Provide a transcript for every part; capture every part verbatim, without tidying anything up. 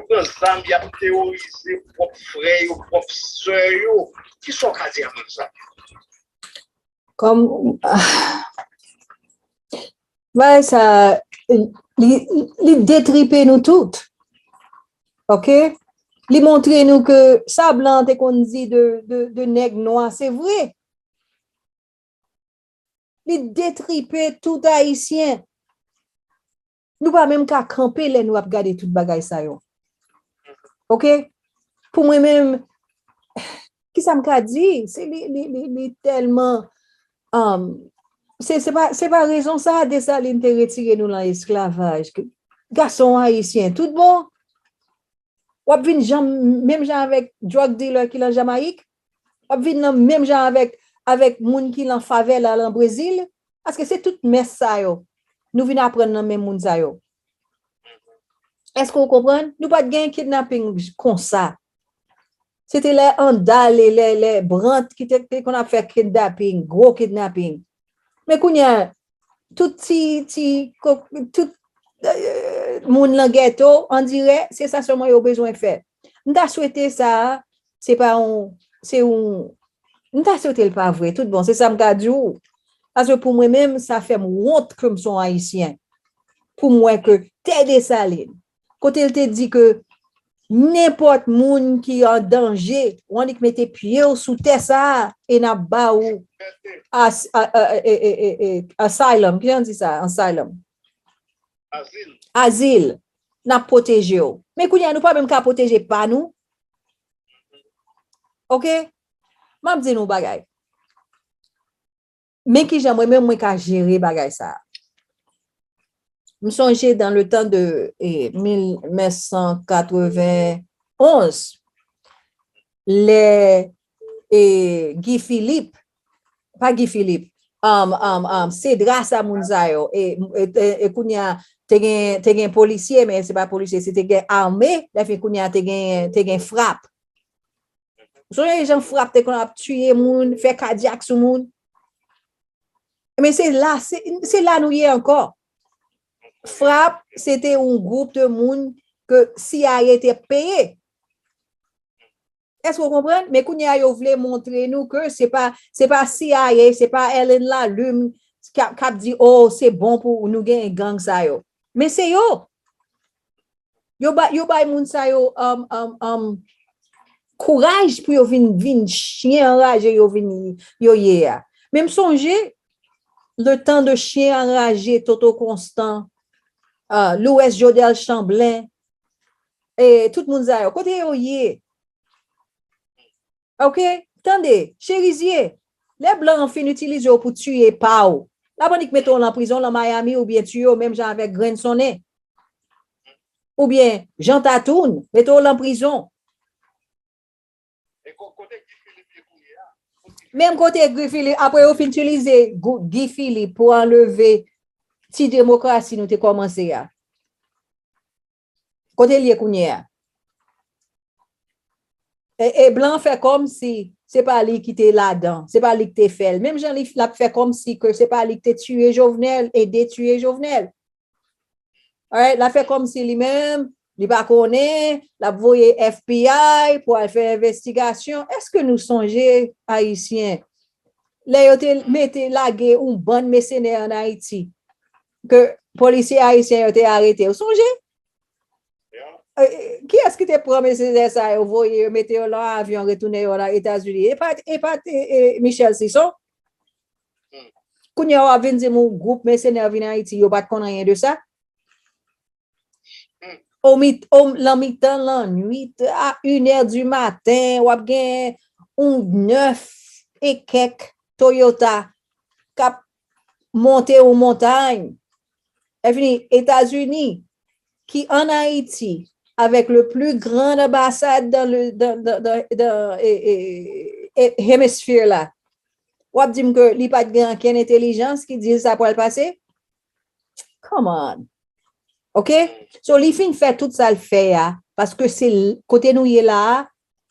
pran zam, y ap teworize pwòp frè yo, pwòp sè yo. Kisa w ka di a moun sa? Kòm bagay sa, li, li detripe nou tout. Ok? Li montre nou ke sa blan te konn di de, de, de nèg nwa, se vre. Li detripe tout Ayisyen. Nou pa menm ka kanpe lè nou ap gade tout bagay sa yo. Ok? Pou mwen menm, kisa m ka di? Se li, li, li, li tèlman um, se, se pa, se pa rezon sa Desalin te retire nou nan esklavaj. Gason ayisyen, tout bon. W ap vin jan, menm jan avèk drug dealer ki nan Jamayik. W ap vin nan menm jan avèk, avèk moun ki nan favela lan Brezil. Paske se tout mès sa yo nou vin aprann nan men moun sa yo. Èske w konprann? Nou pa t gen kidnaping konsa. Se te lè Andal e lè, lè Brant ki te, te konn ap fè kidnaping, gwo kidnaping. Men kounye a, tout ti, ti, tout moun nan gèto, andirè, se sa sèlman yo bezwen fè. M ta swete sa, se pa yon, se yon, m ta swete l pa vre, tout bon, se sa m ka di w. Paske pou mwen menm, sa fè m wont ke m se yon Ayisyen. Pou m wè ke tè Desalin, kote l te di ke nenpòt moun ki an danje, w annik mete pye w sou tè sa a e n ap ba ou as, a, a, e, e, e, e, asylum. Kijan di sa? Asylum. Azil. Azil. N ap pwoteje w. Men kounye a, nou pa menm ka pwoteje pa nou. Ok? M ap di nou bagay. Men kijan mwen menm mwen ka jere bagay sa. M sonje dans le temps de eh, mil nèf san katreven onz, lè eh, Guy Philippe, pa Guy Philippe, um, um, um, Cédras a moun sa yo, e, e, e, e kounye a te gen, te gen polisye, men se pa polisye, se te gen ame, lè fin kounye a te gen, te gen frap. Ou sonje jan frap te konn ap tiye moun, fè kadyak sou moun? Men se la, se, se la nou ye ankò. Frap, se te yon gwoup de moun ke C I A te peye. Èske w konprann? Men kounye a yo vle montre nou ke se pa, se pa C I A, se pa Ellen Lalime k ap, k ap di, oh, se bon pou nou gen gang sa yo. Men se yo. Yo bay, yo bay moun sa yo um, um, um, kouraj pou yo vin, vin chen anraje yo vin, yo ye a. Men m sonje, le tan de chen anraje, Toto Constant, uh, Louis Jodel Chamblin, e tout moun sa yo. Kote yo ye? Ok? Tande, Cherizye, lè blan an fin itilize w pou tiye pa w, l ap annik mete w lan prizon lan Miami oubyen tiye w menm jan avèk Grenn Sonnen. Oubyen Jan Tatoun, mete w lan prizon. Menm kote Guy Philippe, apre yo fin itilize Guy Philippe pou anleve ti demokrasi nou te kòmanse a. Kote l ye kounye a? E, e blan fè kòmsi se pa li ki te ladan, se pa li ki te fè l. Menm jan li, l ap fè kòmsi ke se pa li ki te tiye Jovenel e detwiye Jovenel. Alright, l ap fè kòmsi li menm, li pa konnen, l ap voye F B I pou al fè envestigasyon. Èske nou sonje, Ayisyen, lè yo te mete lage yon bann mèsenè ann Ayiti, ke polisye ayisyen yo te arete? Ou sonje? Kiyès ki te pran mèsenè sa yo, voye yo, mete yo lan avyon, retounen yo lan Etazini? E pa, e pa Michel Sison? Kounye a w ap vin di m yon gwoup mèsenè vin Ayiti, yo pa t konn anyen de sa? Omi, om, lanmitan lannwit, a inè di maten, w ap gen yon nèf e kèk Toyota k ap monte yon montay. Lè fini, Etazini, ki ann Ayiti, avèk le plus grand anbasad dans le, dans, dans, dans, dans, e, e, e, hémisphère la, w ap di m ke li pa t gen ankenn entèlijans ki di sa pral pase? Come on. Ok? So, li fin fè tout sa l fè a, paske se kote nou ye la a,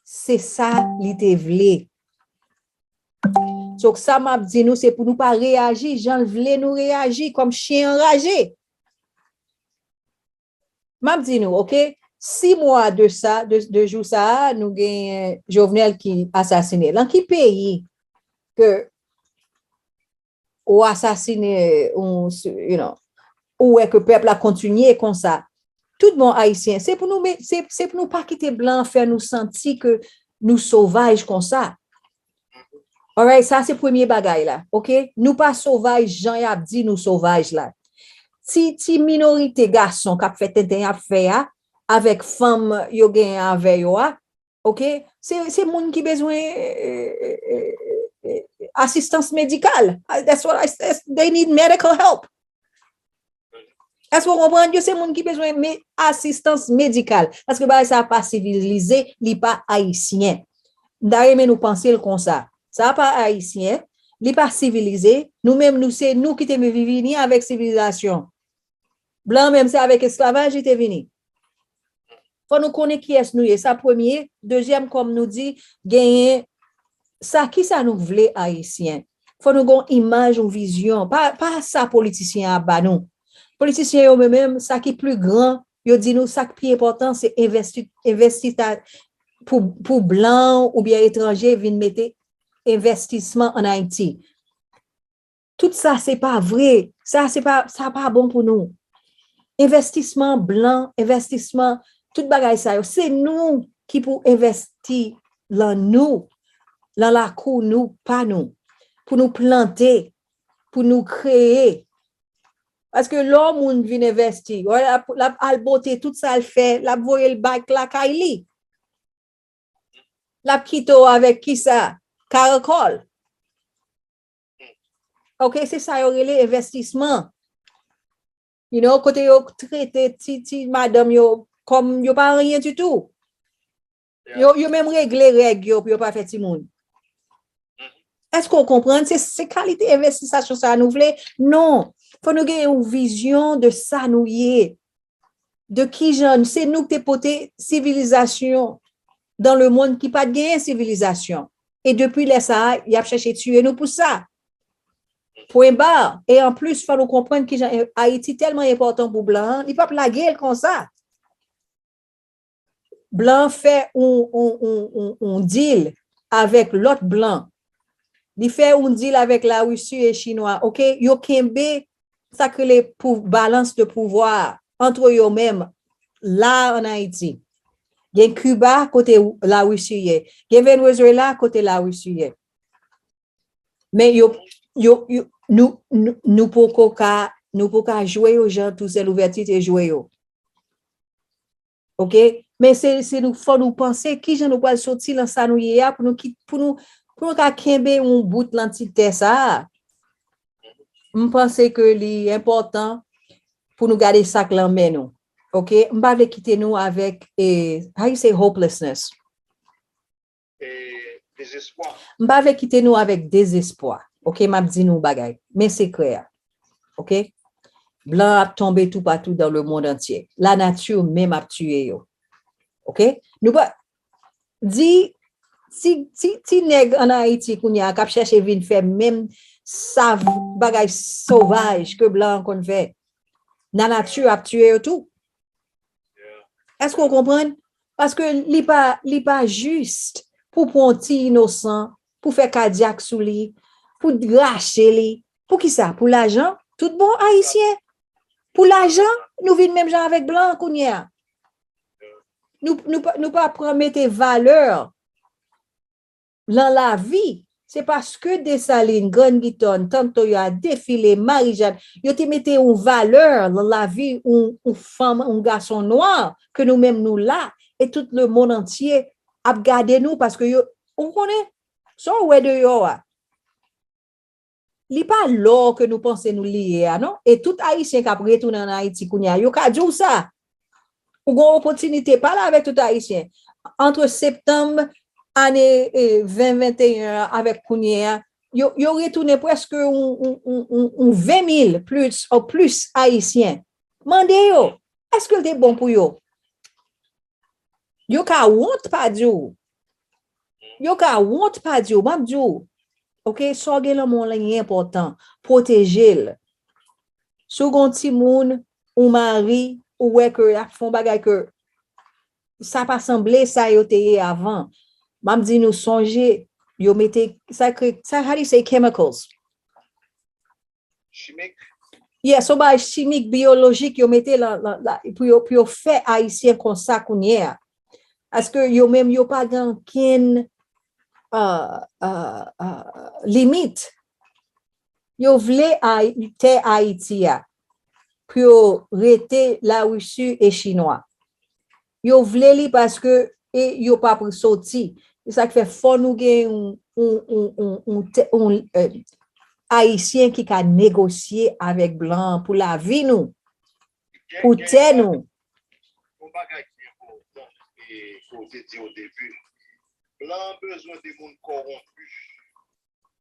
se sa li te vle. So, sa m ap di nou, se pou nou pa reyaji jan l vle nou reyaji, kòm chen anraje. M ap di nou, ok? sis mwa de sa, de, de jou sa a, nou genyen Jovenel ki asasine. Lan ki peyi ke ou asasine, ou, you know, ou wè ke pèp la kontinye konsa? Tout bon Ayisyen, se pou nou, se, se pou nou pa kite blan fè nou santi ke nou sovaj konsa. Alright, sa se premye bagay la, oke? Nou pa sovaj jan y ap di nou sovaj la. Ti, ti minorite gason k ap fè tenten y ap fè a, avèk fanm yo genyen avè yo a, oke? Se, se moun ki bezwen, eh, eh, eh, eh, asistans medikal. That's what I, that's, they need medical help. Èske w konprann? Yo se moun ki bezwen me, asistans medikal. Paske bagay sa pa sivilize, li pa ayisyen. M ta renmen nou panse l konsa. Sa pa ayisyen, li pa sivilize. Nou menm, nou se nou ki te vini avèk sivilizasyon. Blan menm, se avèk esklavaj li te vini. Fò nou konnen kiyès nou ye. Sa premye. Dezyèm, kòm nou di, genyen sa, kisa nou vle ayisyen. Fò nou gen yon imaj, yon vizyon. Pa, pa sa politisyen an ap ba nou. Politisyen yo menm, menm, sa ki pli gran, yo di nou sa k pi enpòtan, se envesti, envesti ta, pou, pou blan oubyen etranje vin mete envestisman ann Ayiti. Tout sa, se pa vre. Sa, se pa, sa pa bon pou nou. Envestisman blan, envestisman, tout bagay sa yo, se nou ki pou envesti lan nou, lan lakou nou, pa nou, pou nou plante, pou nou kreye. Paske lè yon moun vin envesti, l ap, l ap al bote tout sa l fè, l ap voye l back lakay li. L ap kite w avèk kisa? Karakòl. Oke, se sa yo rele envestisman. You know, kote yo trete ti, ti madanm yo kòm yo pa anyen ditou. Yo, yo menm regle règ yo pou yo pa fè timoun. Èske w konprann? Se, se kalite envestisasyon sa a nou vle? Non. Fò nou gen yon vizyon de sa nou ye. De kijan se nou ki te pote sivilizasyon dans le monde ki pa t genyen sivilizasyon. E depi lè sa a, y ap chèche tiye nou pou sa. Pwen ba. E anplis, fò nou konprann kijan Ayiti tèlman enpòtan pou blan an, li p ap lage l konsa. Blan an fè yon, yon, yon, yon, yon deal avèk lòt blan. Li fè yon deal avèk Larisi e Chinwa, oke? Yo kenbe sa k rele pou, balans de pouvwa ant yo menm la ann Ayiti. Gen Kiba kote Larisi ye. Gen Venezuela kote Larisi ye. Men yo, yo, yo, nou, nou, nou poko ka, nou poko ka jwe yo jan Toussaint Louverture te jwe yo. Oke? Men se, se nou, fò nou panse kijan nou pral soti lan sa nou ye a pou nou ki, pou nou, pou nou ka kenbe yon bout lan ti tè sa a. M panse ke li enpòtan pou nou gade sa k lan men nou. Oke? M pa vle kite nou avèk, eh, how you say hopelessness? M pa vle kite nou avèk dezespwa. Oke, m ap di nou bagay. Men sekrè a. Oke? Blan ap tonbe toupatou dans le monde entier. Lanati menm ap tiye yo. Oke? Nou pa di ti, ti, ti nèg ann Ayiti kounye a k ap chèche vin fè menm sav, bagay sovaj ke blan an konn fè. Lanati ap tiye yo tou. Èske w konprann? Paske li pa, li pa jis pou pran yon ti inosan, pou fè kadyak sou li, pou rache li. Poukisa? Pou lajan? Tout bon, Ayisyen. Pou lajan, nou vin menm jan avèk blan kounye a. Nou, nou pa, nou pa pran mete valè lan lavi, se paske Desalin, Grann Gitòn, Tann Toya, Defile, Marijàn, yo te mete yon valè lan lavi yon, yon fanm, yon gason nwa, ke nou menm nou la, e tout le monde entier ap gade nou, paske yo, ou konnen, sa w wè deyò a. Li pa lò ke nou panse nou li ye a, non. E tout Ayisyen k ap retounen ann Ayiti kounye a, yo ka di w sa. Ou gen opòtinite pale avèk tout Ayisyen. Ant septanm ane, eh, ven venteyen an avèk kounye a, yo, yo retounen prèske yon, yon, yon, yon, yon ven mil plis, ou plis Ayisyen. Mande yo, èske l te bon pou yo? Yo ka wont pa di w. Yo ka wont pa di w. M ap di w, oke, sa w gen lan men w lan, li enpòtan. Pwoteje l. Si w gen yon timoun, yon mari, ou wè ke l ap fè yon bagay ke sa pa sanble sa yo te ye avan. M ap di nou sonje, yo mete, sa kre-, sa, how do you say chemicals? Chimik. Yeah, so bay chimik, biyolojik, yo mete la, la, la, pou yo, pou yo fè Ayisyen konsa kounye a. Paske yo menm, yo pa gen ankenn, uh, uh, uh, limit. Yo vle Ay-, tè Ayiti a pou yo rete Larisi e Chinwa. Yo vle li paske e yo p ap soti. Se sa k fè fò nou gen yon, yon, yon, yon, yon tè-, yon, eh, Ayisyen ki ka negosye avèk blan an pou lavi nou, pou tè nou. Yon bagay ki enpòtan e ke w te di o debi. Blan an bezwen de moun kòwonpi.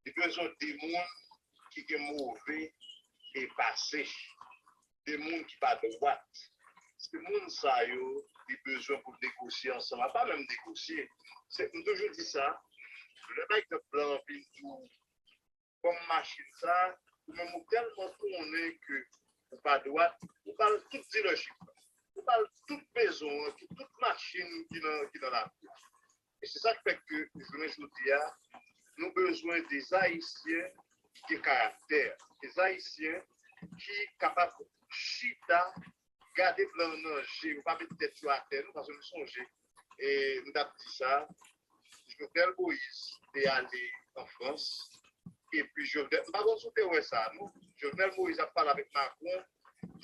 Li bezwen de moun ki gen move e pase, de moun ki pa dwat. Se moun sa yo li bezwen pou negosye ansanm. A pa menm negosye. Se, m toujou di sa, lè pa egzanp blan an vin di w, kòm machin sa, ou menm ou tèlman konnen ke ou pa dwat, ou ba l tout dealership la. Ou ba l tout bezwen an, tout, tout machin ki nan, ki nan lakou. E se sa k fè ke jounen jodi a, nou bezwen de Ayisyen ki gen karaktè, de Ayisyen ki kapab chita, gade blan nan je, yo pa met tèt yo atè, non, paske nou sonje, e m t ap di sa, Jovenel Moïse te ale an Frans, epi Jovenel, m pa konn si w te wè sa, non, Jovenel Moïse ap pale avèk Macron,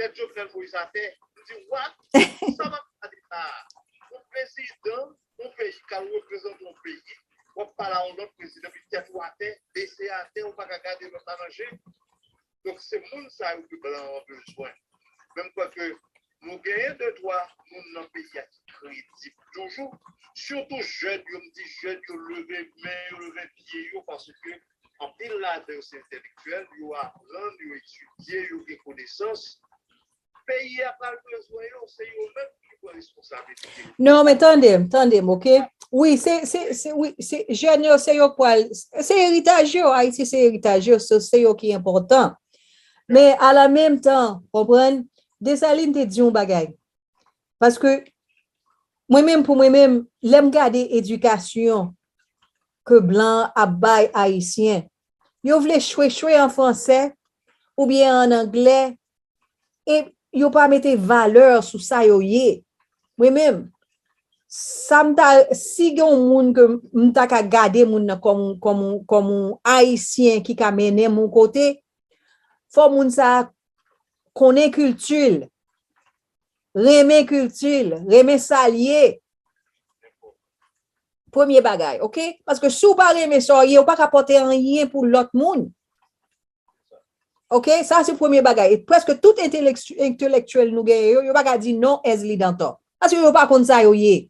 tèt Jovenel Moïse atè, m di, what? Sa m ap gade la? Yon prezidan, yon peyi k al reprezante yon peyi, w ap pale a yon lòt prezidan, epi tèt ou atè, bese atè, ou pa ka gade lòt la nan je. Donk, se moun sa yo ke blan an bezwen. Men m kwè ke nou genyen de twa moun nan peyi a ki kredib toujou. Sitou jèn yo, m di jèn yo leve men yo, leve pye yo, paske anpil ladan yo se entèlektyèl, yo aprann, yo etidye, yo gen konesans. Peyi a pral bezwen yo, se yo menm ki pran responsablite. Non, men tande m, tande m, oke? Wi, se, se, se, wi, se, jèn yo, se yo k pral, se eritaj yo, Ayiti se eritaj yo, se, se yo ki enpòtan. Men, a la menm tan, konprann, Desalin te di yon bagay. Paske, mwen menm, pou mwen menm, lè m gade edikasyon ke blan ap bay Ayisyen, yo vle chwechwe an fransè oubyen an anglè, e yo pa mete valè sou sa yo ye. Mwen menm, sa m ta, si gen yon moun ke m ta ka gade moun nan kòm, kòm, kòm yon Ayisyen ki ka mennen m yon kote, fò moun sa a konnen kilti l, renmen kilti l, renmen sa l ye. Premye bagay, oke? Paske si w pa renmen sa w ye, ou pa ka pote anyen pou lòt moun. Oke? Sa se premye bagay. E prèske tout entelektu-, entelektyèl nou genyen yo, yo pa ka di non Ezli Dantor. Paske yo pa konn sa yo ye.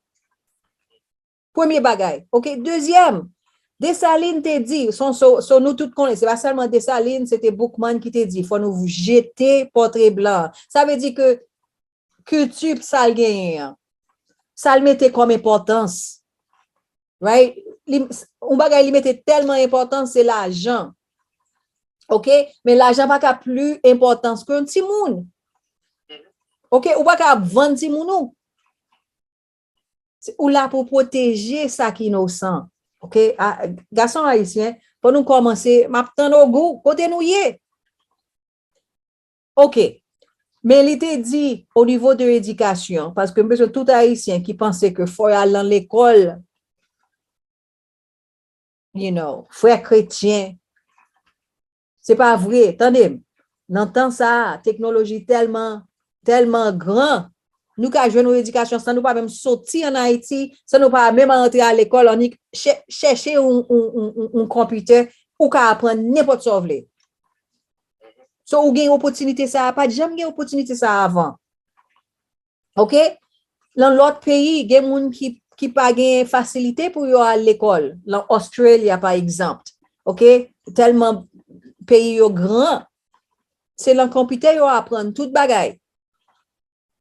Premye bagay. Oke? Dezyèm, Desalin te di, son, so, so nou tout konnen, se pa sèlman Desalin, se te Boukman ki te di, fò nou jete pòtre blan an. Sa vle di ke kilti sa l genyen an, sa l mete kòm enpòtans. Right? Li, yon bagay li mete tèlman enpòtans, se lajan. Oke? Men lajan pa ka pli enpòtans ke yon timoun. Oke? Ou pa ka ap vann timoun ou. Se, ou la pou pwoteje sa ki inosan. Oke? A, gason ayisyen, fò nou kòmanse, m ap tann ogou, kote nou ye? Oke. Men li te di, o nivo de edikasyon, paske m bezwen tout Ayisyen ki panse ke fò y al nan lekòl, you know, frè kretyen. Se pa vre, tande m. Nan tan sa a, teknoloji tèlman, tèlman gran, nou ka jwenn yon edikasyon san nou pa menm soti ann Ayiti, san nou pa menm antre a lekòl, annik chè-, chèche yon, yon, yon, yon, yon konpitè, ou ka aprann nenpòt sa w vle. So, ou gen opòtinite sa a, pa t janm gen opòtinite sa a avan. Oke? Nan lòt peyi, gen moun ki, ki pa gen fasilite pou yo al lekòl. Nan Australia, pa egzanp. Oke? Tèlman peyi yo gran, se nan konpitè yo aprann tout bagay.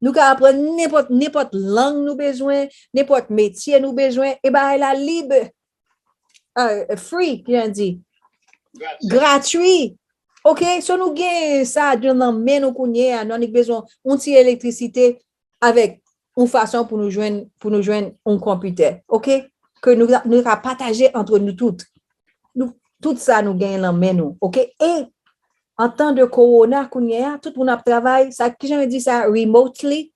Nou ka aprann nenpòt, nenpòt lang nou bezwen, nenpòt metye nou bezwen, e bagay la lib. Ah, free, ki jan di? Gratui. Gratui. Oke, so nou gen sa nan men nou kounye a, nou annik bezwen yon ti elektrisite avèk yon fason pou nou jwenn, pou nou jwenn yon konpitè, oke? Ke nou, nou ka pataje antre nou tout. Nou, tout sa nou genyen nan men nou, oke? E an tan de kowona kounye a, tout moun ap travay, sa, kijan yo di sa, remotely?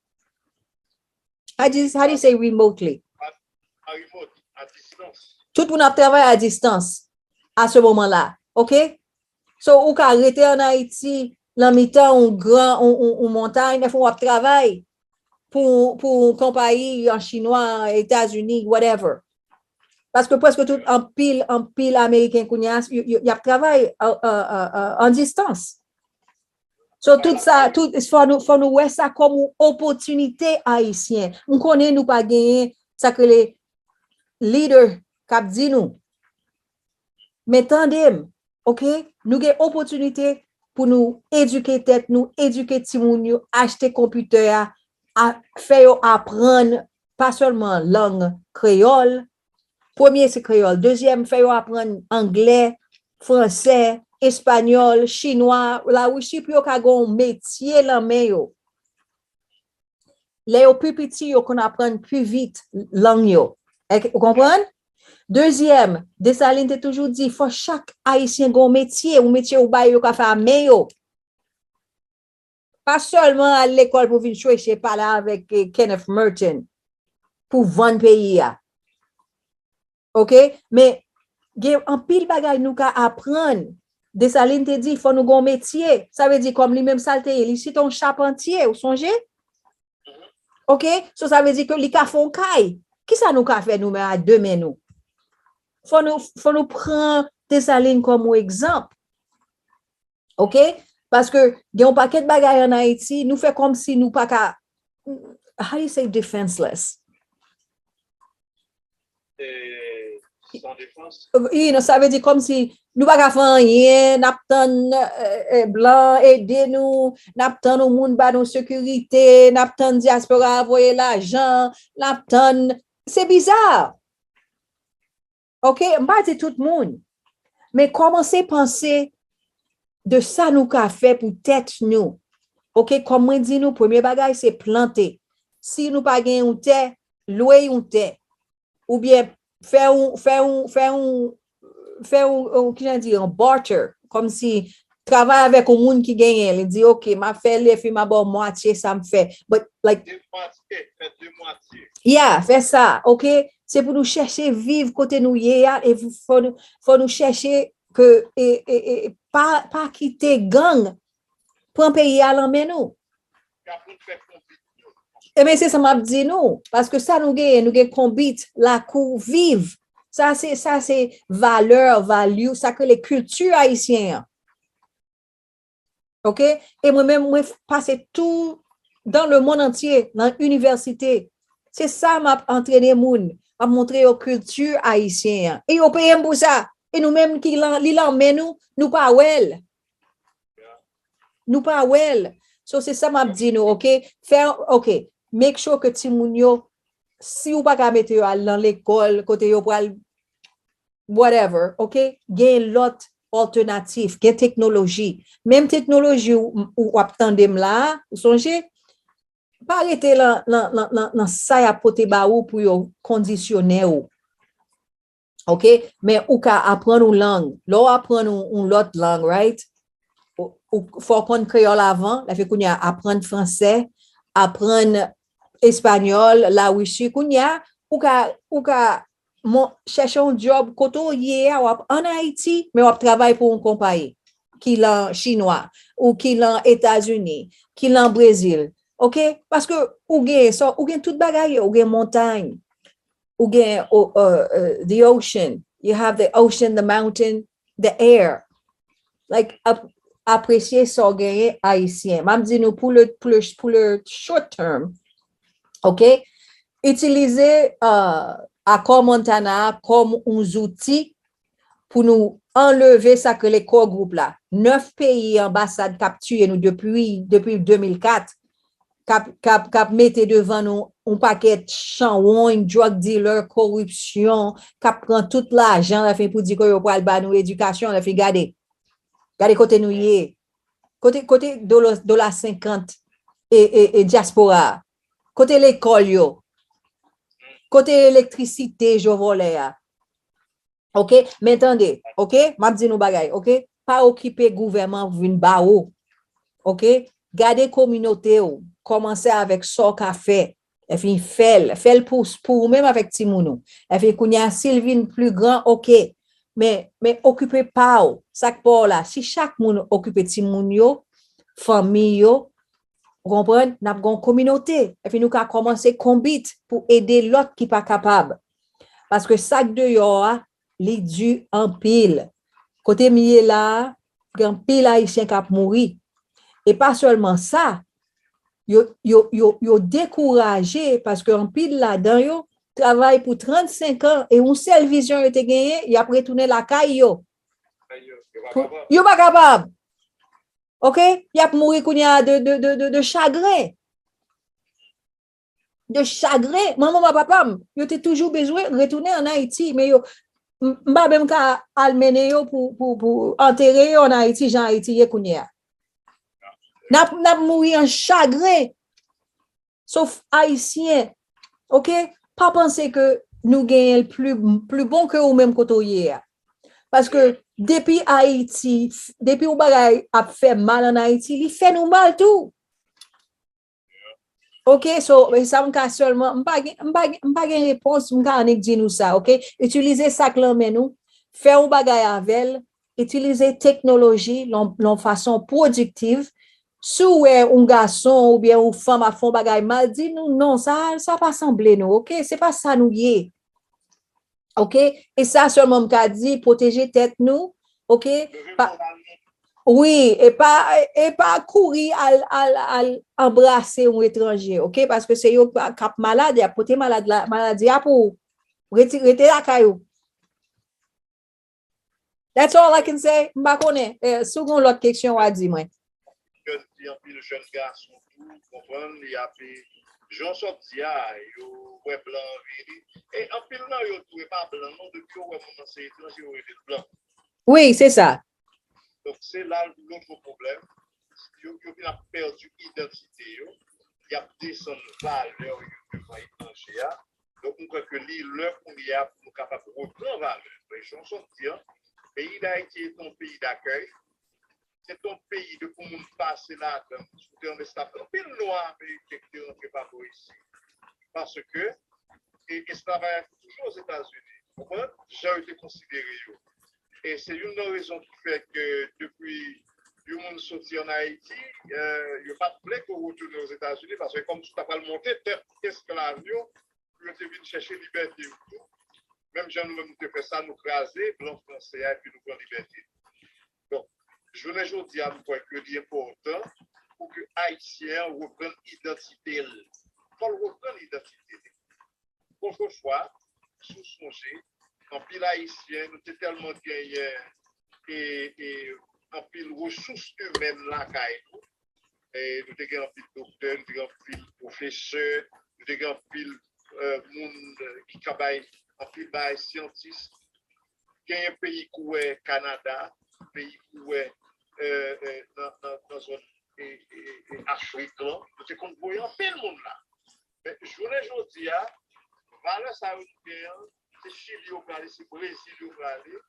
How do you, how do you say remotely? A, a remot, a distans. Tout moun ap travay a distans a se moman la, oke? So, ou ka rete an Ayiti, nan mitan yon gran, yon, yon, yon montay, nèf w ap travay pou, pou yon konpayi an chinwa, Etazini, whatever. Paske prèske tout, anpil, anpil Ameriken kounye a, y, y, y ap travay an, an, an, an, an distans. So, tout sa, tout, fò nou, fò nou wè sa kòm yon opòtinite ayisyen. M konnen nou pa genyen sa k rele leader k ap di nou. Men tande m, oke? Nou gen opòtinite pou nou edike tèt nou, edike timoun yo, achte konpitè a, a, fè yo aprann pa sèlman lang kreyòl, premye se kreyòl, dezyèm, fè yo aprann anglè, fransè, espanyòl, chinwa, lawisi pou yo ka gen yon metye nan men yo. Lè yo pi piti, yo konn aprann pi vit lang yo. Èk, ou konprann? Dezyèm, Desalin te toujou di, fò chak Ayisyen gen yon metye, yon metye ou bay yo ka fè a men yo. Pa sèlman al lekòl pou vin chweche pale avèk eh, Kenneth Merton pou vann peyi a. Oke? Men gen anpil bagay nou ka aprann. Desalin te di, fò nou gen yon metye. Sa vle di, kòm li menm sa l te ye, li se te yon chapantye, ou sonje? Oke? So, sa vle di ke li ka fè yon kay. Kisa nou ka fè nou menm a de men nou? Fò nou, fò nou pran Desalin kòm yon egzanp. Oke? Paske gen yon pakèt bagay an Ayiti, nou fè kòmsi nou pa ka, how you say defenseless? Eh, san defans. You know, sa vle di kòmsi nou pa ka fè anyen, n ap tann eh, eh, blan ede nou, n ap tann yon moun ba nou sekirite, n ap tann dyaspora a voye lajan, n ap tann, se biza. Oke, m pa di tout moun, men kòmanse panse de sa nou ka fè pou tèt nou. Oke, kòm mwen di nou, premye bagay se plante. Si nou pa gen yon tè, lwe yon tè. Oubyen fè yon, fè yon, fè yon, fè yon, yon, kijan di, yon barter. Kòmsi travay avèk yon moun ki genyen, li di, oke, m ap fè lè fi m ap ba w mwatye sa m fè. But, like, De mwatye, fè de mwatye. Yeah, fè sa, oke? Se pou nou chèche viv kote nou ye a, e fò nou, fò nou chèche ke, e, e, e, pa, pa kite gang pran peyi a nan men nou. Y ap vin fè konfizyon. Ebyen, se sa m ap di nou, paske sa nou genyen, nou gen konbit, lakou, viv. Sa se, sa se valè, value, sa k rele kilti ayisyen an. Oke? E mwen menm, mwen pase tou dans le monde entier, nan inivèsite. Se sa m ap antrene moun, m ap montre yo kilti ayisyen an. E yo peye m pou sa. E nou menm ki lan, li lan men nou, nou pa wè l. Nou pa wè l. So, se sa m ap di nou, oke? Fè, oke, make sure ke timoun yo, si ou pa ka mete yo al nan lekòl, kote yo pral whatever, oke? Gen lòt altènatif, gen teknoloji. Menm teknoloji ou, ou w ap tande m la a, ou sonje? Pa rete lan, lan, lan, lan, lan sa y ap pote ba ou pou yo kondisyonnen ou. Oke? Men ou ka aprann yon lang. Lè w aprann yon, yon lòt lang, right? Ou, ou, fò w konn kreyòl avan, lè fè kounye a aprann fransè, aprann espanyòl, lawisi, kounye a, ou ka, ou ka mon, chèche yon djòb kote w ye a, w ap ann Ayiti, men w ap travay pou yon konpayi ki lan chinwa, ou ki lan Etazini, ki lan Brezil. Oke? Paske ou gen sa, ou gen tout bagay yo, ou gen montay, ou gen o- uh, uh, the ocean, you have the ocean, the mountain, the air. Like, ap, apresye sa w genyen ayisyen. M ap di nou pou le, pou le, pou le short term, oke? Itilize uh, akò Montana a kòm yon zouti pou nou anleve sa k rele core group la. Nèf peyi anbasad k ap tiye nou depi, depi de mil kat, k ap, k ap, k ap mete devan nou yon pakèt chawony, drug dealer, koripsyon, k ap pran tout lajan, lè fin pou di ke yo pral ba nou edikasyon, lè fin gade. Gade kote nou ye. Kote, kote dola, dola senkant e, e, e dyaspora a? Kote lekòl yo? Kote elektrisite yo vòlè a? Oke, men tande, oke, m ap di nou bagay, oke? Pa okipe gouvèman vin ba ou, oke? Gade kominote w, kòmanse avèk sa w ka fè. Epi fè l, fè l pou, pou ou menm avèk timoun ou. Epi kounye a, si l vin pli gran, oke. Men, men okipe pa w, sa k pa w la. Si chak moun okipe timoun yo, fanmi yo, ou konprann, n ap gen yon kominote. Epi nou ka kòmanse konbit pou ede lòt ki pa kapab. Paske sa k deyò a, li di anpil. Kote m ye la a, gen anpil Ayisyen k ap mouri. E pa sèlman sa, yo, yo, yo, yo dekouraje paske anpil ladan yo travay pou trannsenk an e yon sèl vizyon yo te genyen, y ap retounen lakay yo. Pou, yo pa kapab. Oke? Y ap mouri kounye a de, de, de, de, de chagren. De chagren. Manman m ak papa m, yo te toujou bezwen retounen ann Ayiti, men yo, m m pa menm ka al mennen yo pou, pou, pou antere yo ann Ayiti, jan Ayiti ye kounye a. N ap, n ap mouri an chagren. Sof Ayisyen, oke? Pa panse ke nou genyen l pli, pli bon ke ou menm kote w ye a. Paske depi Ayiti, depi yon bagay ap fè mal ann Ayiti, li fè nou mal tou. Oke, so, e sa m ka sèlman, m pa gen, m pa gen, m pa gen repons, m ka annik di nou sa, oke? Itilize sa k lan men nou, fè yon bagay avè l, itilize teknoloji lan, lan fason pwodiktiv. Si w wè yon gason oubyen yon fanm ap fè yon bagay mal, di nou non, sa, sa pa sanble nou, oke? Se pa sa nou ye. Oke? E sa sèlman m ka di, pwoteje tèt nou, oke? Pa, wi, e pa, e pa kouri al, al, al anbrase yon etranje, oke? Paske se yo k ap malad, y ap pote malad la, maladi a pou ou. Rete, rete lakay ou. That's all I can say. M pa konnen. Eh, si w gen yon lòt keksyon, w a di mwen. Jèn fi, anpil jèn gason tou, konprann, y ap, jan w sot di a, yo wè blan an vini. E anpil nan yo tou, e pa blan non, depi yo wè moun nan se etranje, yo rele l blan. Wi, se sa. Donk, se la lòt pwoblèm. Yo, yo vin ap pèdi idantite yo, y ap desann valè yo devan etranje a. Donk, m kwè ke li lè kounye a pou nou kapab repran valè. Men jan w sot di a, peyi Dayiti est un pays d'accueil. Se te yon peyi de pou moun pase ladan l, sou tè an esklav. Anpil nwa ameriken ki te rantre pa bò isi. Paske, e, esklavaj la te toujou Ozetazini. Konprann? Jan yo te konsidere yo. E se youn nan rezon ki fè ke depi yon moun soti ann Ayiti, eh, yo pa t vle ke w retounen Ozetazini, paske kòm si w ta pral monte tèt esklav yo, pou yo te vin chèche libète yo tou. Menm jan nou menm nou te fè sa, nou kraze blan franse a, epi nou pran libète. Donk, jounen jodi a, m kwè ke li enpòtan pou ke Ayisyen an reprann idantite l. Fò l reprann idantite li. Otrefwa, si w sonje, anpil Ayisyen, nou te tèlman genyen e, e anpil resous imèn lakay nou. E nou te gen anpil doktè, nou te gen anpil pwofesè, nou te gen anpil, eh, moun, eh, ki ka bay anpil bagay syantis. Genyen peyi kouwè Kanada, peyi kouwè, eh, eh, nan, nan, nan zòn, e, e, e Afrik lan. Nou te konn voye anpil moun la. Men jounen jodi a, valè sa yo nou gen an, se Chili yo prale, se Brezil yo prale.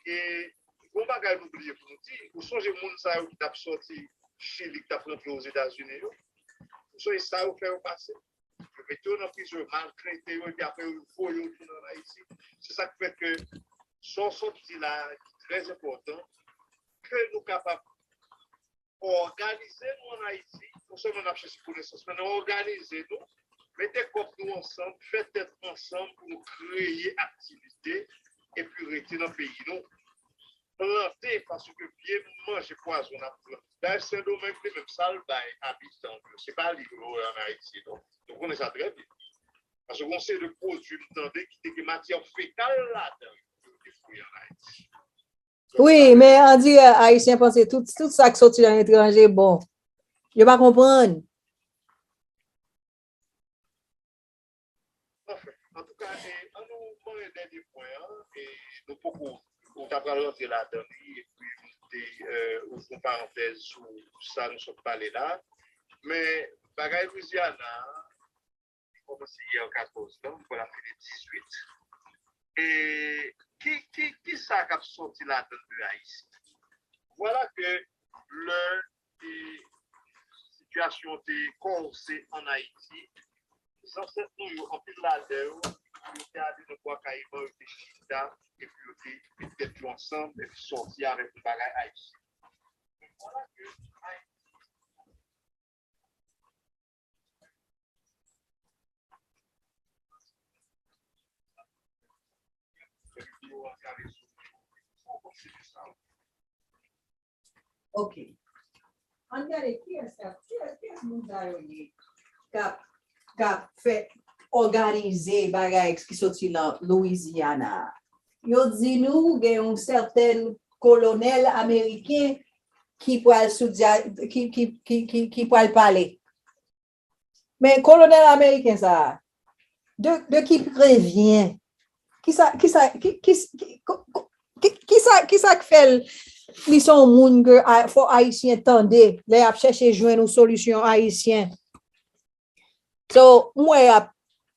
E gon bagay nou bliye pou nou di, ou sonje moun sa yo ki t ap sòti Chili, ki t ap rantre Ozetazini yo? Ou sonje sa yo fè yo pase? Yo mete yo nan prizon, yo maltrete yo, epi apre yo voye yo tounen ann Ayiti. Se sa k fè ke sa w sot di la a, ki trè enpòtan, ke nou kapab òganize nou ann Ayiti, non sèlman n ap chèche konesans, men nou òganize nou, mete kòb nou ansanm, fè tèt ansanm pou nou kreye aktivite, epi rete nan peyi nou. Plante, paske vye manje pwazon n ap plante. Dayè, Sendomeng li menm, sa l bay abitan yo, se pa li yo ann Ayiti, non. Nou konnen sa trè byen. Paske gon seri de pwodui m tande ki te gen matyè fekal ladan yo, yo te foure ann Ayiti. Wi, men andirè Ayisyen panse tout, tout sa k soti nan etranje bon. Yo pa konprann. Anfen, antouka, e, ann nou mande dènye pwen an, e nou poko, ou ta pral rantre ladan li, epi nou te, e, ouvri yon parantèz sou sa nou sot pale la. Men, bagay Louisiana, se yè katòz lan, m kwè l ap fini dizuit. E ki, ki, ki sa k ap sòti ladan de Ayisyen? Vwala ke lè e, sitiyasyon te kòse ann Ayiti, zansèt nou yo, anpil ladan yo, yo te ale nan Bwa Kayiman, yo te chita, epi yo te met tèt yo ansanm, epi sòti avèk yon bagay ayisyen. Men vwala ke Ayiti Ok. Ann gade kiyès k ap, kiyès, kiyès moun sa yo ye k ap, k ap fè òganize bagay ki soti nan Louisiana a. Yo di nou gen yon sèten kolonèl ameriken ki pral sou dya, ki, ki, ki, ki, ki pral pale. Men kolonèl ameriken sa a, de, de qui prévient? Kisa, kisa, ki, ki, ki, ko- ko- ki, kisa, kisa k fè l, li se yon moun ke a- fò Ayisyen tande lè y ap chèche jwenn yon solisyon ayisyen? So, m wè y ap,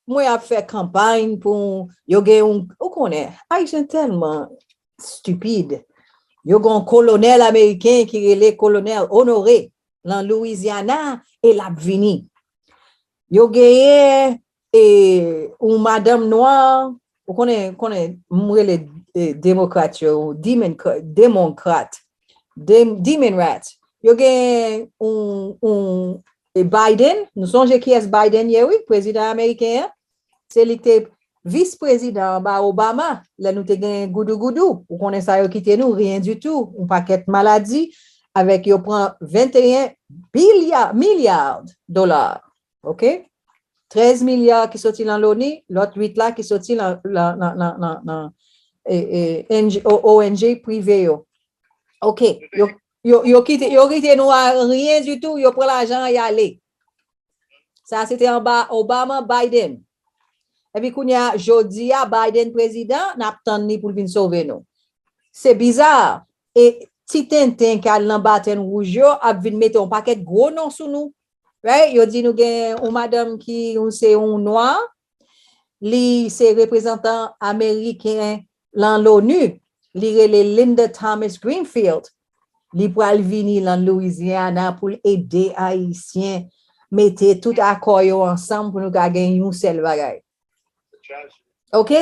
m wè y ap fè kanpay pou yo gen yon, ou konnen, Ayisyen tèlman stipid. Yo gen yon kolonèl ameriken ki rele Kolonèl Honoré nan Louisiana e l ap vini. Yo genyen e, yon madanm nwa, ou konnen, konnen m rele e, demokrat yo, demon, demokrat, dem, demon rat. Yo gen yon, yon e, Biden, nou sonje kiyès Biden ye, wi, prezidan ameriken an. Se li k te vis prezidan anba Obama, lè nou te gen goudougoudou. Ou konnen sa yo kite nou, rien du tout. Yon pakèt maladi, avèk yo pran venteyen bilya, milya dola. Ok? Trèz milya ki soti nan loni, lòt uit la ki soti nan, nan, nan, nan, nan, nan e, e, NG, O- ONG prive yo. Ok, yo, yo, yo kite, yo kite nou a rien du tout, yo pran lajan an, y ale. Sa se te anba Obama, Biden. Epi kounye a, jodi a, Biden prezidan, n ap tann li pou l vin sove nou. Se biza. E ti tenten k al nan batèn wouj yo ap vin mete yon pakèt gwo non sou nou. Right? Yo di nou gen yon madanm ki yon se yon nwa, li se reprezantan ameriken lan l'ONU, li rele Linda Thomas Greenfield. Li pral vini lan Louisiana pou l ede Ayisyen mete tout akò yo ansanm pou nou ka gen yon sèl bagay. Ok?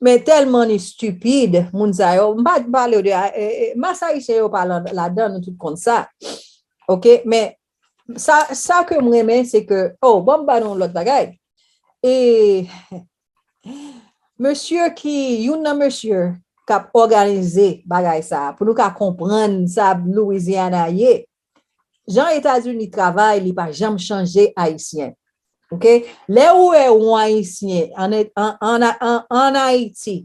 Men tèlman nou stipid, moun sa yo. M pa pale w de e, e, mas Ayisyen yo pa la- ladan, nou tout konn sa. Ok? Men sa, sa ke m renmen, se ke, oh, bon, m ba nou yon lòt bagay. E mesye ki, youn nan mesye k ap òganize bagay sa, pou nou ka konprann sa Louisiana ye, jan Etazini travay, li pa janm chanje Ayisyen. Ok? Lè ou wè yon Ayisyen an, an, an, an, an Ayiti,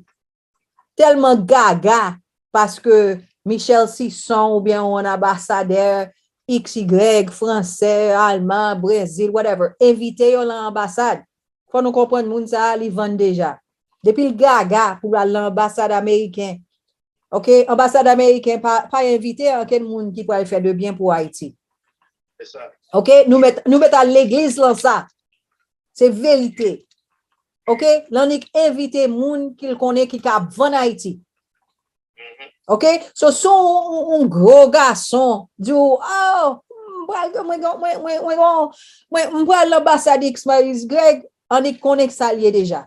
tèlman gaga paske Michel Sison oubyen yon anbasadè X Y, fransè, alman, Brezil, whatever, envite yo lan anbasad. Fò nou konprann moun sa a, li vann deja. Depi l gaga pou l al lan anbasad ameriken, ok, anbasad ameriken pa, pa envite ankenn moun ki pral fè de byen pou Ayiti. Ok, nou mèt, nou mèt al legliz lan sa. Se verite. Ok, l annik envite moun ki l konnen ki ka vann Ayiti. Ok, so si yon, yon, yon gwo gason di w, oh, m pral, mwen, mwen, mwen, mwen, mwen, mwen, m pral anbasad X Y Z, annik konnen sa l ye deja.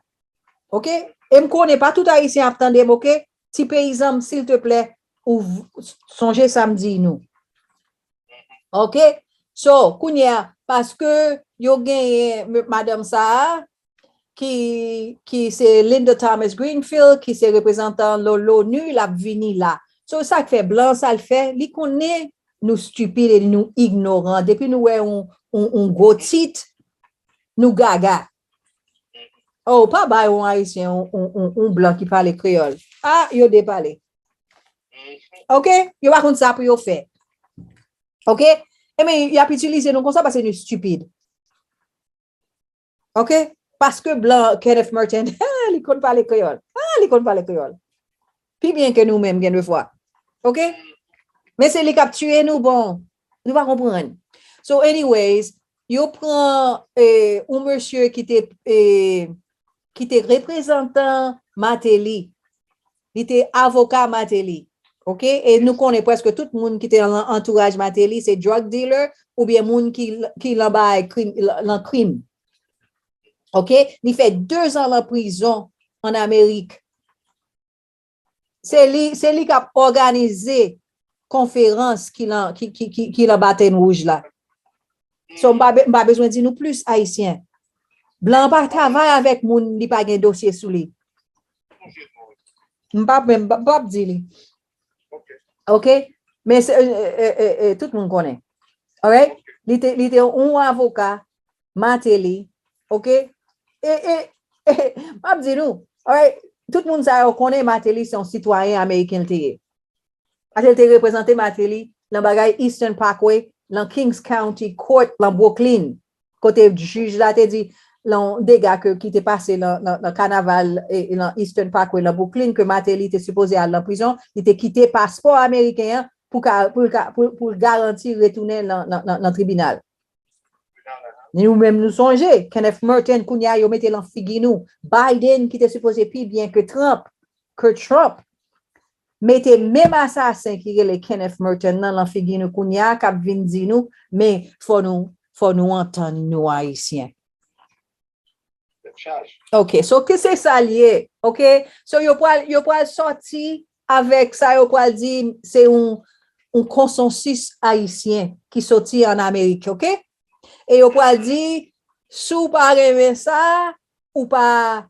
Ok, e m konnen pa tout Ayisyen ap tande m, ok, ti peyizan m, silteplè, ou v- sonje sa m di nou. Ok, so, kounye a, paske yo genyen m- madanm sa a, ki, ki se Linda Thomas Greenfield, ki se reprezantan lo- l'ONU, l ap vini la. So, sa k fè blan, sa l fè, li konnen nou stipid e nou ignoran. Depi nou wè yon, yon, yon gwo tit, nou gaga. Oh, pa bay yon Ayisyen, yon, yon, yon, yon blan ki pale kreyòl. Ah, yo depale. Ok? Yo pa konn sa pou yo fè. Ok? Ebyen, y ap itilize nou konsa paske nou stipid. Ok? Paske blan Kenneth Merton, li konn pale kreyòl. Ah, li konn pale kreyòl. Pi byen ke nou menm, gen de fwa. Ok? Men se li k ap tiye nou, bon, nou pa konprann. So, anyways, yo pran eh, yon mesye ki te eh, ki te reprezantan Martelly. Li te avoka Martelly. Oke? E nou konnen prèske tout moun ki te nan antouraj Martelly se drug dealer oubyen moun ki, ki lan bagay krim, lan krim. Oke? Li fè de zan lan prizon an Amerik. Se li, se li k ap òganize konferans ki lan, ki, ki, ki, ki lan Baton Rouge la. So, m pa, be- m pa bezwen di nou plis, Ayisyen. Blan pa travay avèk moun li pa gen dosye sou li. M pa, m pa, m p ap di li. Oke? Men se, e, e, e, e, tout moun konnen. Alright? Li te, li te yon avoka, Martelly. Oke? E, e, e, m ap di nou. Alright? Tout moun sa yo konnen Martelly se yon sitwayen ameriken l te ye. Paske l te reprezante Martelly nan bagay Eastern Parkway, nan Kings County Court, nan Brooklyn. Kote jij la te di, lan dega ke, ki te pase nan, nan, nan kanaval e, e nan Eastern Parkway, nan Brooklyn, ke Martelly te sipoze al nan prizon, li te kite paspò ameriken an pou, ka, pou, ka, pou, pou l garanti retounen nan, nan, nan, nan tribinal. Nou menm nou sonje, Kenneth Merten, kounye a, yo mete lan figi nou. Biden, ki te sipoze pi byen ke Trump, ke Trump, mete menm asasen ki rele Kenneth Merten nan lan figi nou kounye a, k ap vin di nou, men fò nou, fò nou antann nou Ayisyen. Ok, so ke se sa l ye, ok? So yo pral, yo pral sòti avèk sa yo pral di se yon, yon konsansis ayisyen ki soti an Amerik, ok? E yo pral di, si w pa renmen sa, ou pa,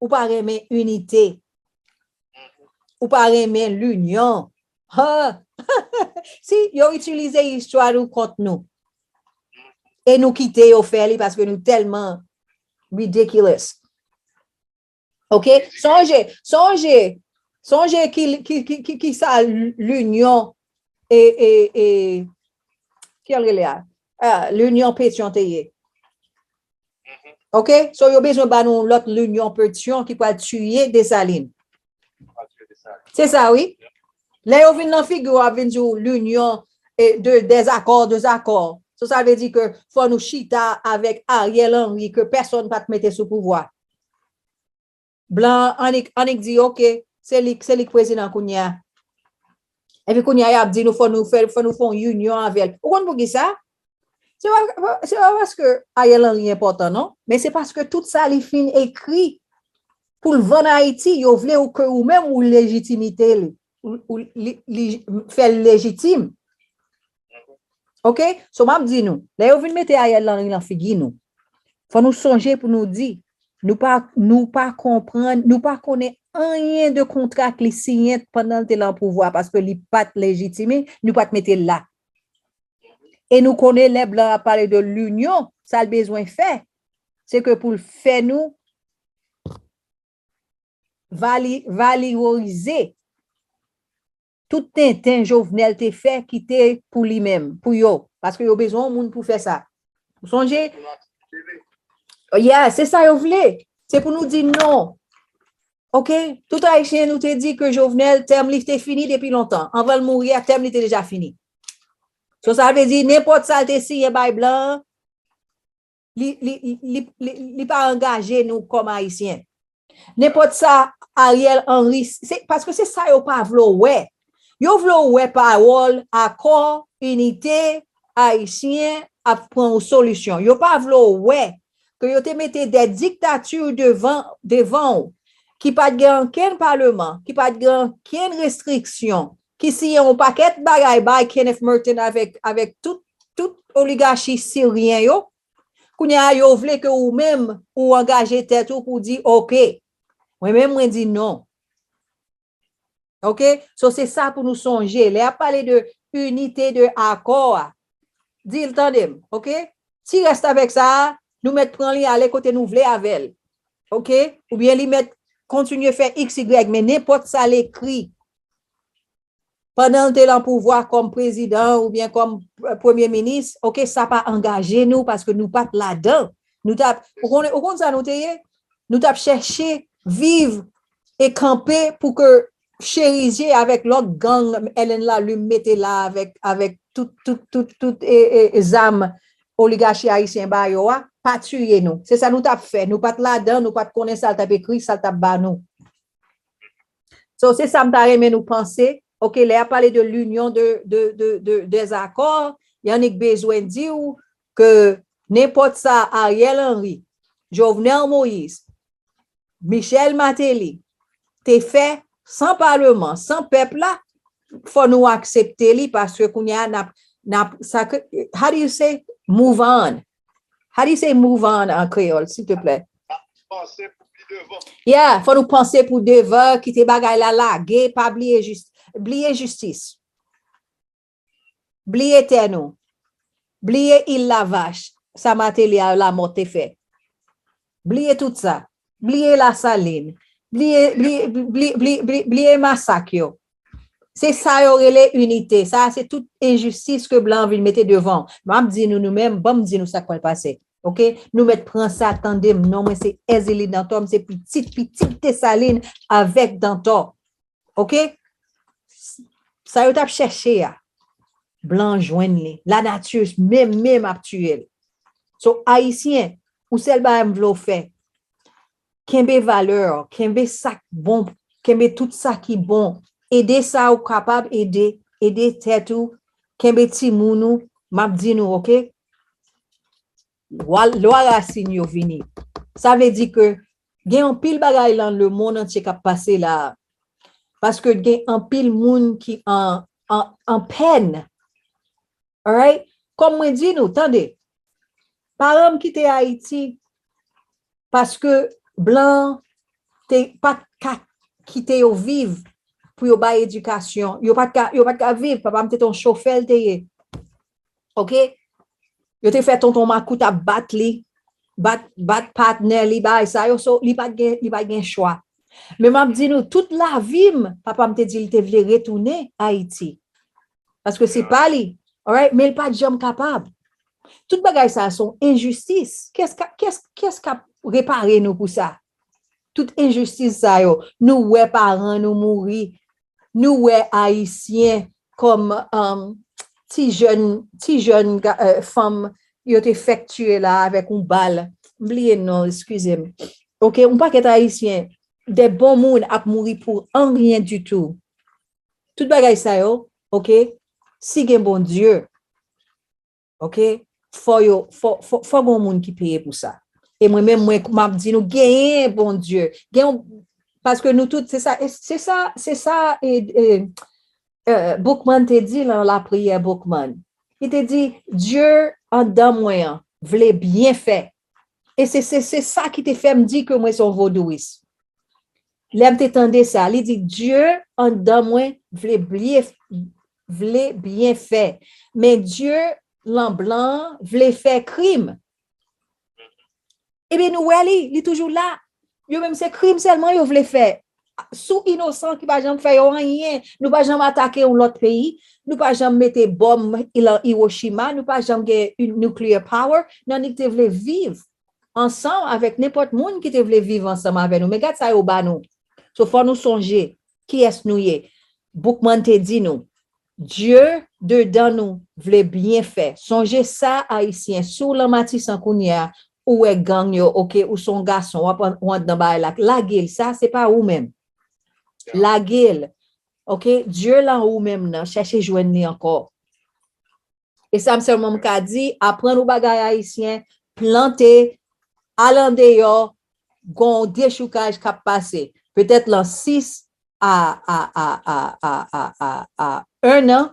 ou pa renmen inite, ou pa renmen linyon. Ha! Si yo itilize istwa nou kont nou. E nou kite yo fè li paske nou tèlman ridiculous. Ok? Sonje, sonje, sonje ki, ki, ki, ki, ki sa linyon e, e, e, ki l rele a? Ah, linyon Petyon te ye. Ok? So yo bezwen ba nou lòt linyon Petyon ki pral tiye Desalin. Se sa, wi. Lè yo vin nan figi w, ap vin di w linyon e de dezakò, dezakò. So sa vle di ke fò nou chita avèk Ariel Henry ke pèsonn pa t mete sou pouvwa. Blan an, annik, annik di, ok, se li, se li k prezidan kounye a. Epi kounye a, y ap di nou fò nou fè, fò nou fè yon inyon avè l. Ou konn poukisa? Se pa, se pa paske Ariel Henry enpòtan, non. Men se paske tout sa li fin ekri pou l vann Ayiti, yo vle ou ke ou menm ou lejitimite li. Ou, ou, li, li fè l lejitim. Ok? So, m ap di nou, lè yo vin mete Ariel Henry lan figi nou, fò nou sonje pou nou di, nou pa, nou pa konprann, nou pa konnen anyen de kontra ke li siyen pandan l te lan pouvwa, paske li pa t lejitime, nou pa t mete l la. E nou konnen lè blan ap pale de linyon, sa l bezwen fè, se ke pou l fè nou vali, valorize tout tenten Jovenel te fè ki te pou li menm, pou yo, paske yo bezwen yon moun pou fè sa. Ou sonje? Yeah, se sa yo vle. Se pou nou di non. Ok? Tout Ayisyen nou te di ke Jovenel, tèm li te fini depi lontan. Anvan l mouri a, tèm li te deja fini. So, sa vle di, nenpòt sa l te siyen bay blan an, li, li, li, li, li, li pa angaje nou kòm Ayisyen. Nenpòt sa Ariel Henry, se, paske se sa yo pa vle w wè. Yo vle w wè pawòl, akò, inite, Ayisyen ap pran yon solisyon. Yo pa vle w wè ke yo te mete de diktati devan, devan w, ki pa t gen ankenn paleman, ki pa t gen ankenn restriksyon, ki siyen yon pakèt bagay bay Kenneth Merten avèk, avèk tout, tout oligachi siryen yo. Kounye a, yo vle ke ou menm, ou angaje tèt ou pou di, ok, mwen menm, mwen di non. Ok? So, se sa pou nou sonje. Lè y ap pale de inite de akò a, di l, tande m, ok? Ti rèstavèk sa a, nou mèt pran li ale kote nou vle avè l. Ok? Oubyen li mèt kontinye fè X, Y, men nenpòt sa l ekri pandan l te lan pouvwa kòm prezidan oubyen kòm premye minis, ok, sa pa angaje nou paske nou pa t ladan. Nou t ap, ou konn, ou konn sa nou te ye? Nou t ap chèche viv e kanpe pou ke Cherizier avèk lòt gang Ellen Lalime mete la avèk, avèk tout, tout, tout, tout e, e, e zam oligachi ayisyen ba yo a, pa tiye nou. Se sa nou t ap fè. Nou pa t ladan, nou pa t konnen sa l t ap ekri, sa l t ap ba nou. So, se sa m ta renmen nou panse. Ok, lè y ap pale de l'union de, de, de, de, des accords, y annik bezwen di w ke nenpòt sa Ariel Henry, Jovenel Moïse, Michel Martelly te fè san paleman, san pèp la, fò nou aksepte li paske kounye a n ap, n ap, sa ke, how do you say move on? How do you say move on an kreyòl, silteplè? Panse pou pi devan. Yeah, fò nou panse pou devan, kite bagay la lage, pa bliye jis, bliye jistis. Bliye tè nou. Bliye Il Lavach, sa Martelly a Lamothe te fè. Bliye tout sa. Bliye Lasalin. Bliye, bliye, bliye, bliye, bliye, bliye masak yo. Se sa yo rele inite. Sa a se tout enjistis ke blan vin mete devan. M ap di nou, nou menm, ban m di nou sa k pral pase. Ok? Nou mèt pran sa, tande m. Non, mwen se Èzili Dantò, m se pitit, pitit Desalin avèk Dantò. Ok? Sa yo t ap chèche a, blan jwenn li. Lanati menm, menm ap tiye l. So, Ayisyen, yon sèl bagay m vle w fè, kenbe valè w, kenbe sa k bon, kenbe tout sa ki bon. Ede sa ou kapab ede, ede tèt ou, kenbe timoun ou, m ap di nou, ok? Wa-, lwa rasin yo vini. Sa vle di ke gen anpil bagay lan lemonn antye k ap pase la a. Paske gen anpil moun ki an, an, an pèn. Alright? Kòm mwen di nou, tande, paran m kite Ayiti paske blan te pa t ka kite yo viv pou yo bay edikasyon. Yo pa t ka, yo pa t ka viv. Papa m te t on chofè l te ye. Ok? Yo te fè tonton makout ap bat li, bat, bat patnè li, bagay sa yo. So, li pa t gen, li pa t gen chwa. Men m ap di nou, tout lavi m, papa m te di li te vle retounen Ayiti. Paske se pa li. Alright? Men l pa t janm kapab. Tout bagay sa a se yon enjistis. Kiyès ka, kiyès, kiyès k ap repare nou pou sa? Tout enjistis sa yo, nou wè paran nou mouri, nou wè Ayisyen kòm, um, ti jèn, ti jèn ga-, eh, fanm yo te fèk tiye la avèk yon bal. M bliye non, eskize m. Ok, yon pakèt Ayisyen, de bon moun ap mouri pou anyen ditou. Tout bagay sa yo, ok, si gen Bondye, ok, fò yo, fò, fò, fò gen yon moun ki peye pou sa. E mwen menm, mwen, m ap di nou, genyen Bondye. Gen yon, paske nou tout, se sa, e se sa, se sa, e, e, e, Boukman te di lan lapriyè Boukman. Li te di, Dye anndan mwen an vle byen fè. E se, se, se sa ki te fè m di ke mwen se yon vodouwis. Lè m te tande sa, li di, Dye anndan mwen vle byen, vle byen fè. Men Dye lan blan an vle fè krim. Ebyen, nou wè li, li toujou la. Yo menm se krim sèlman yo vle fè. Sou inosan ki pa janm fè yo anyen. Nou pa janm atake yon lòt peyi. Nou pa janm mete bòm lan Hiroshima. Nou pa janm gen yon nuclear power. Nan ni te vle viv ansanm avèk nenpòt moun ki te vle viv ansanm avè nou. Men gad sa yo ba nou. So, fò nou sonje kiyès nou ye. Boukman te di nou, Dye dedan nou vle byen fè. Sonje sa, Ayisyen, si w lan Matisan kounye a, ou wè gang yo, ok, ou se yon gason, w ap an-, w anndan bagay la, lage l, sa se pa ou menm. Lage l, ok, Dye lan ou menm nan, chèche jwenn li ankò. E sa m sèlman m ka di, aprann ou bagay Ayisyen, plante, al andeyò, gon dechoukaj k ap pase. Petèt lan sis a, a, a, en an,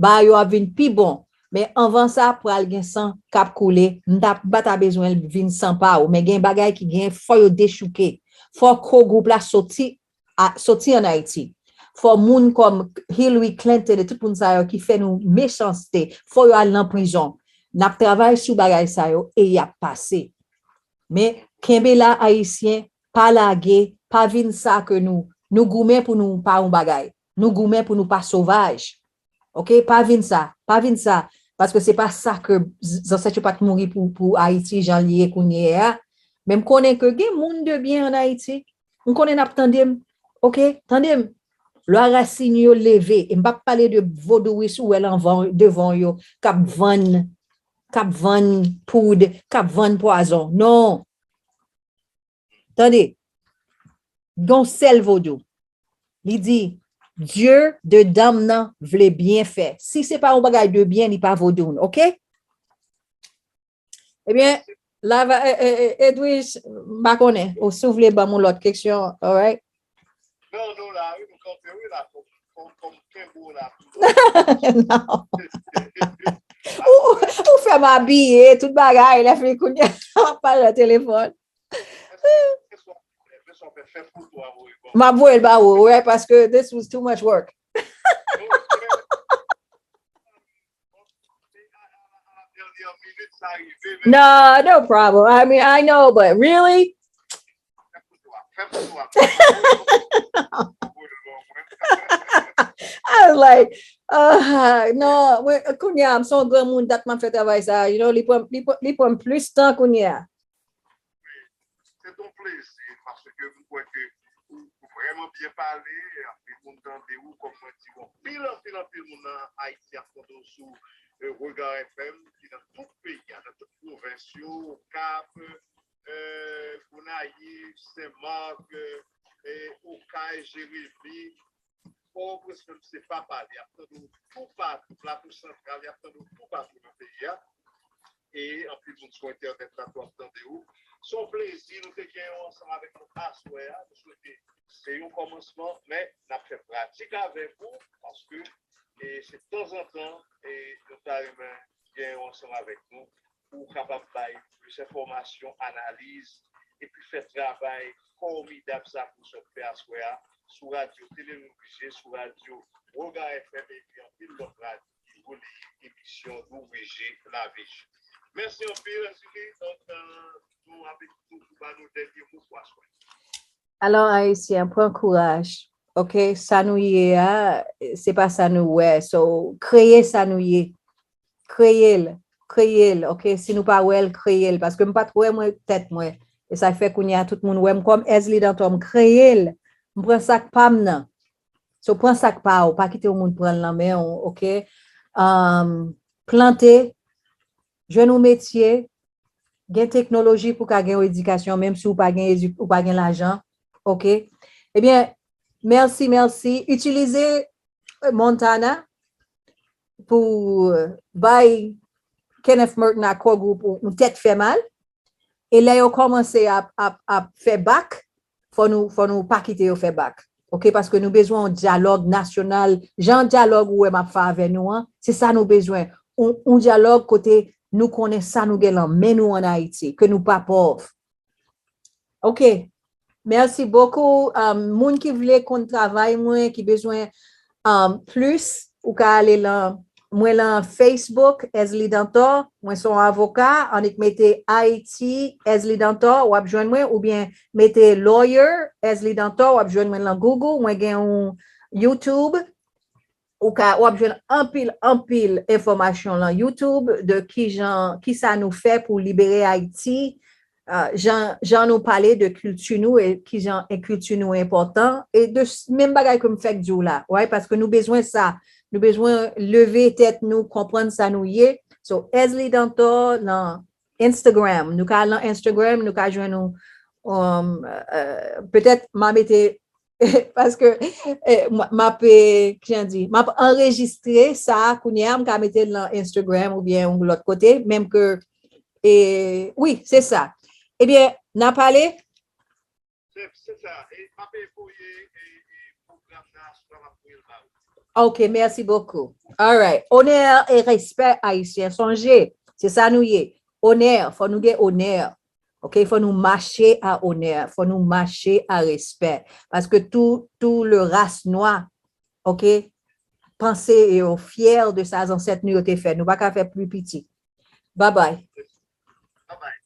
bagay yo ap vin pi bon. Men anvan sa, pral gen san k ap koule. M ta, m pa ta bezwen l vin san pa w. Men gen bagay ki gen, fò yo dechouke. Fò ko gwoup la soti a, soti ann Ayiti. Fò moun kòm Hillary Clinton e tout moun sa yo ki fè nou mechanste, fò yo al nan prizon. N ap travay sou bagay sa yo e y ap pase. Men, kenbe la, Ayisyen, pa lage, pa vin sa ke nou. Nou goumen pou nou pa yon bagay. Nou goumen pou nou pa sovaj. Ok? Pa vin sa. Pa vin sa. Paske se pa sa ke z-, zansèt yo pa t mouri pou, pou Ayiti jan li ye kounye a. Men m konnen ke gen moun de byen ann Ayiti. M konnen n ap tande m. Ok? Tande m. Lwa rasin yo leve. E m p ap pale de vodouyis ou wè l anvan, devan yo, k ap vann k ap vann poud, k ap vann pwazon. Non. Tande, gon sèl vodou. Li di, Dye de danm nan vle byen fè. Si se pa yon bagay de byen, li pa vodoun, oke? Ebyen, la va, eh, eh, eh, Edwige, m pa konnen. Ou si w vle ban m yon lòt keksyon, alright? Non, nou la, wi, nou kanpe, wi, la, kòm, kòm, kòm kenbe w la. Non. Ou, ou fè m abiye, tout bagay, lè fini kounye a, m ap pale nan telefòn. M ap voye l ba ou, right? Paske this was too much work. No, no problem. I mean, I know, but really? I was like, uh, non, mwen, kounye a, m se yon granmoun, dat m ap fè travay sa, you know, li pran, li pran, li pran m plis tan kounye a. Se yon plezi, paske m kwè ke ou vrèman byen pale, anpil moun tande ou, kòm mwen di, anpil, anpil, anpil moun nan Ayiti ap tande w sou eh, Regard F M, ki nan tout peyi a, nan tout pwovens yo, Okap, eh, Gonayiv, Senmak, eh, Okay, Jeremi, Pòtoprens menm se pa pale, y ap tande w toupatou, Plato Santral, y ap tande w toupatou nan peyi a. E anpil moun sou entènèt la tou ap tande w. Se yon plezi nou te gen yon ansanm avèk nou aswè a. Nou swete se yon kòmansman, men n ap fè pratik avèk ou, paske e se tanzantan e nou ta renmen gen yon ansanm avèk nou pou w kapab bay plis enfòmasyon, analiz, epi fè travay fòmidab sa ke w sot fè aswè a sou radyo Tele Nouvije, sou radyo Woga F M epi anpil lòt radyo ki releye emisyon Nouvije Lavi. Mèsi anpil, Julie. Donk, nou avèk nou pou ba nou dènye mo pou aswè. Alò, Ayisyen, pran kouraj. Oke, sa nou ye a, se pa sa nou wè. So, kreye sa nou ye. Kreye l. Kreye l, oke? Si nou pa wè l, kreye l. Paske m pa t wè mwen tèt mwen. E sa k fè kounye a tout moun wè m kòm Esly Dantor, m kreye l. M pran sa k pa m nan. So, pran sa k pa w. Pa kite yon moun pran l nan men w, oke? Um, plante, jwenn yon metye, gen teknoloji pou ka gen yon edikasyon, menm si w pa gen edi-, ou pa gen lajan. Oke? Ebyen, mèsi, mèsi. Itilize Montana pou bay Kenneth Merton ak Core Group yon tèt fè mal. E lè yo kòmanse ap, ap, ap fè bak, fò nou, fò nou pa kite yo fè bak. Oke, paske nou bezwen yon dyalòg nasyonal. Jan dyalòg ou wè m ap fè avè nou an, se sa nou bezwen. Yon, yon dyalòg kote nou konnen sa nou gen lan men nou ann Ayiti, ke nou pa pòv. Oke. Mèsi bokou. Um, moun ki vle konn travay mwen, ki bezwen um, plis, ou ka ale lan mwen lan Facebook, Esly Dantor, mwen se yon avoka, annik mete Ayiti, Esly Dantor, w ap jwenn mwen, oubyen mete lawyer, Esly Dantor, w ap jwenn mwen lan Google, mwen gen yon YouTube, ou ka, w ap jwenn anpil, anpil enfòmasyon lan YouTube de kijan, kisa nou fè pou libere Ayiti, ah, jan, jan nou pale de kilti nou e kijan e kilti nou enpòtan, e de s-, menm bagay ke m fèk di w la, right? Paske nou bezwen sa, nou bezwen leve tèt nou, konprann sa nou ye. So, Esly Dantor nan Instagram, nou ka al nan Instagram, nou ka jwenn nou, um, euh, petèt m a mete, paske eh, m, m ap, eh, kijan di, m ap anrejistre sa a kounye a, m ka mete l nan Instagram oubyen yon lòt kote, menm ke, eh, wi, se sa. Ebyen, n a pale? Se, se sa. E m ap voye e, e pwogram nan aswè, m ap voye l ba ou. Ok, mèsi bokou. Alright. Onè e respè ayisyen. Sonje, se sa nou ye. Onè, fò nou gen onè. Ok, fò nou mache a onè, fò nou mache a respè. Paske tout, tout le ras nwa, ok, panse e yo fyè de sa zansèt nou yo te fè. Nou pa ka fè pli piti. Bye bye. Bye bye.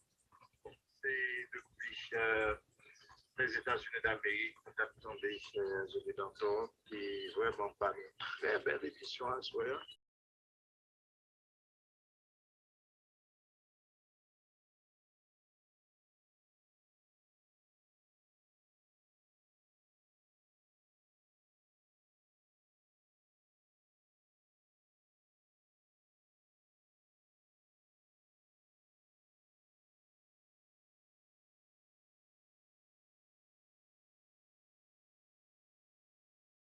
Se depi, euh, Lèzetazini Damerik, nou t ap tande, euh, Esly Dantor, ki vrèman ba nou trè bèl emisyon aswè a.